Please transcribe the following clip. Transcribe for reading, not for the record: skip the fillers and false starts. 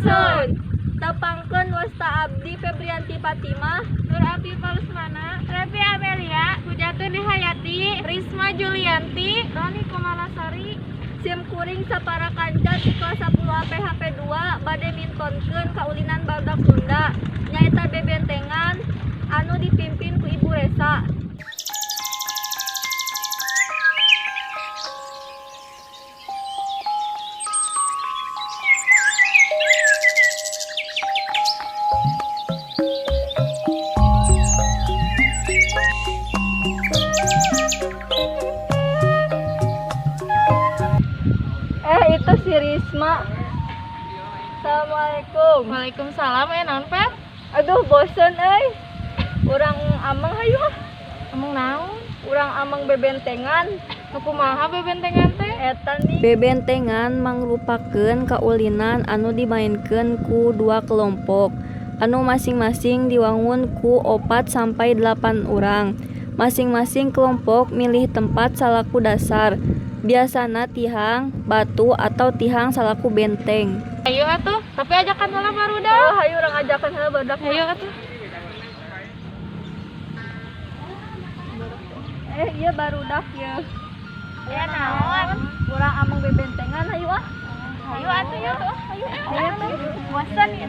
Sampurasun. Tepangkeun, wasta abdi Febrianti Fatimah, Nur Afi Palusmana, Revi Amelia, Hujatun Hayati, Risma Julianti, Roni Komalasari. Sim kuring sapara kanca ti kelas 10 APHP 2 bade mintonkeun kaulinan barudak Sunda, nyaeta bebentengan anu dipimpin ku Ibu Resa. Eh, itu si Risma. Assalamualaikum. Waalaikumsalam, naon, Feb? Aduh, bosen euy. Urang ameng hayu ah. Ameng naon? Urang ameng bebentengan. Nu kumaha bebentengan teh? Eta nih. Bebentengan mangrupakeun kaulinan anu dimainkeun ku dua kelompok anu masing-masing diwangun ku 4 sampai 8 urang. Masing-masing kelompok milih tempat salaku dasar, biasana tihang batu atau tihang salaku benteng. Ayo atuh, tapi ajakan heula barudak. Oh, hayu urang ajakan heula barudak. Hayu atuh. Eh, iya barudak ya. Ya naon? Urang ameng bebentengan hayu ah. Hayu atuh yuk. Hayu. Hayu. Bosen ya.